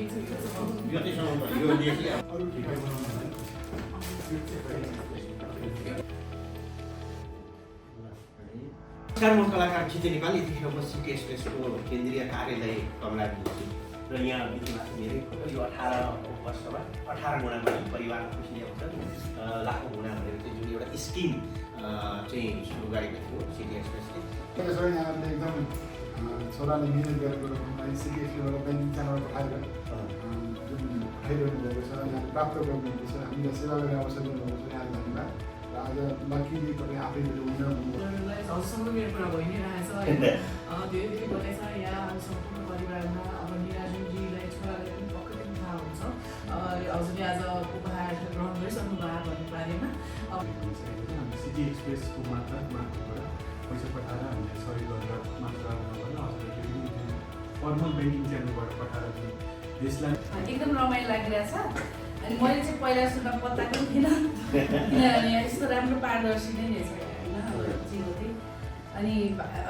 नमस्कार, म कलाकार क्षितिज नेपाल। यतिखेर म सिटी एक्सप्रेसको केन्द्रीय कार्यालय कमलाजी र यहाँ बिचमा मेरै यो 18 वर्षमा 18 गुणा पनि परिवार खुसी ल्याउँछ लाखौँ गुणा भनेर चाहिँ जुन एउटा स्किम चाहिँ सुरु गरेको थियो सिटी एक्सप्रेसले। त्यसो यहाँले एकदम छोराले मिहिनेत गरेको रकमलाई सिटी एक्सप्रेसबाट ब्याङ्किङ च्यानलबाट पठाएर जुन पठाइरहनु भएको छ, यहाँ प्राप्त गर्नुभएको छ, हामीलाई सेवा गर्ने अवसर दिनुभएको छ, यहाँले धन्यवाद। र आज लक्कीले तपाईँ आफैले विनर हुनुभयो। हजुरसँग मेरो कुरा भइ नै रहेछ होइन, धेरै धेरै बताइ छ यहाँ सम्पूर्ण परिवारमा। अब निराजुजीलाई छोरालाई पनि पक्कै पनि थाहा हुन्छ हजुरले आज उपहार ग्रहण गरिसक्नु भयो भन्ने बारेमा। सिटी एक्सप्रेसको मार्फतबाट पैसा पठाएर हामीले सहयोग गरेर मात्र नभएर हजुरले फर्मल ब्याङ्किङ च्यानलबाट पठाएर जुन देशलाई एकदम रमाइलो लागिरहेछ। अनि मैले चाहिँ पहिला सुन्दा पत्ता पनि थिइनँ किनभने यस्तो राम्रो पारदर्शी नै रहेछ होइन चिएको थिएँ। अनि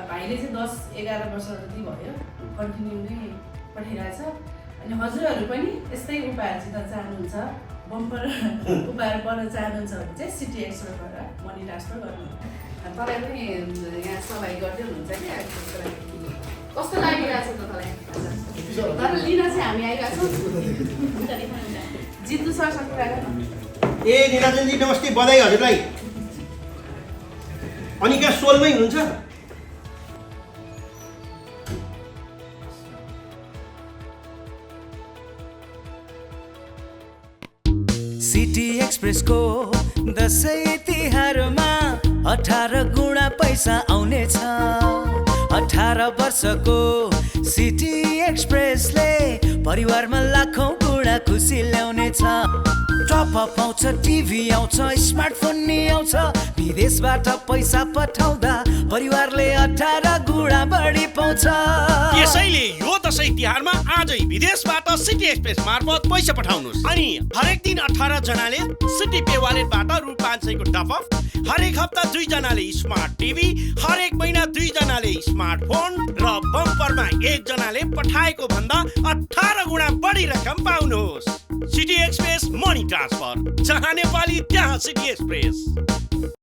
भाइले चाहिँ 10-11 वर्ष जति भयो कन्टिन्यू नै पठाइरहेछ। अनि हजुरहरू पनि यस्तै उपहार जित्न चाहनुहुन्छ, बम्पर उपहार पाउन चाहनुहुन्छ भने चाहिँ सिटी एक्सप्रेसबाट मनी ट्रान्सफर गर्नु। तपाईँ पनि यहाँ सवाई गर्दै हुनुहुन्छ क्या। कस्तो लागिरहेछ त तपाईँलाई? तर लिन चाहिँ हामी आइरहेको छौँ। जित्नु सरसँग कुरा गर्नु। ए निराजनजी नमस्ते, बधाई हजुरलाई। अनि कहाँ सोलमै हुनुहुन्छ? सिटी एक्सप्रेसको दसैँ तिहारमा 18 गुणा पैसा आउनेछ। 18 वर्षको सिटी एक्सप्रेसले परिवारमा लाखौँ गुणा खुसी ल्याउनेछ। टप अप आउँछ, टिभी आउँछ, स्मार्टफोन नि आउँछ। विदेशबाट पैसा पठाउँदा परिवारले 18 गुणा बढी पाउँछ। यसैले यो दशैं तिहारमा आजै विदेशबाट सिटी एक्सप्रेस मार्फत पैसा पठाउनुहोस्। अनि हरेक दिन 18 जनाले सिटी पे वालेटबाट रु 500 को टप अप, हरेक हप्ता 2 जनाले स्मार्ट टिभी, हरेक महिना 2 जनाले स्मार्टफोन र बम्परमा 1 जनाले पठाएको भन्दा 18 गुणा बढी रकम पाउनुहोस्। सिटी एक्सप्रेस मनी ट्रान्सफर, जहाँ नेपाली त्यहाँ सिटी एक्सप्रेस।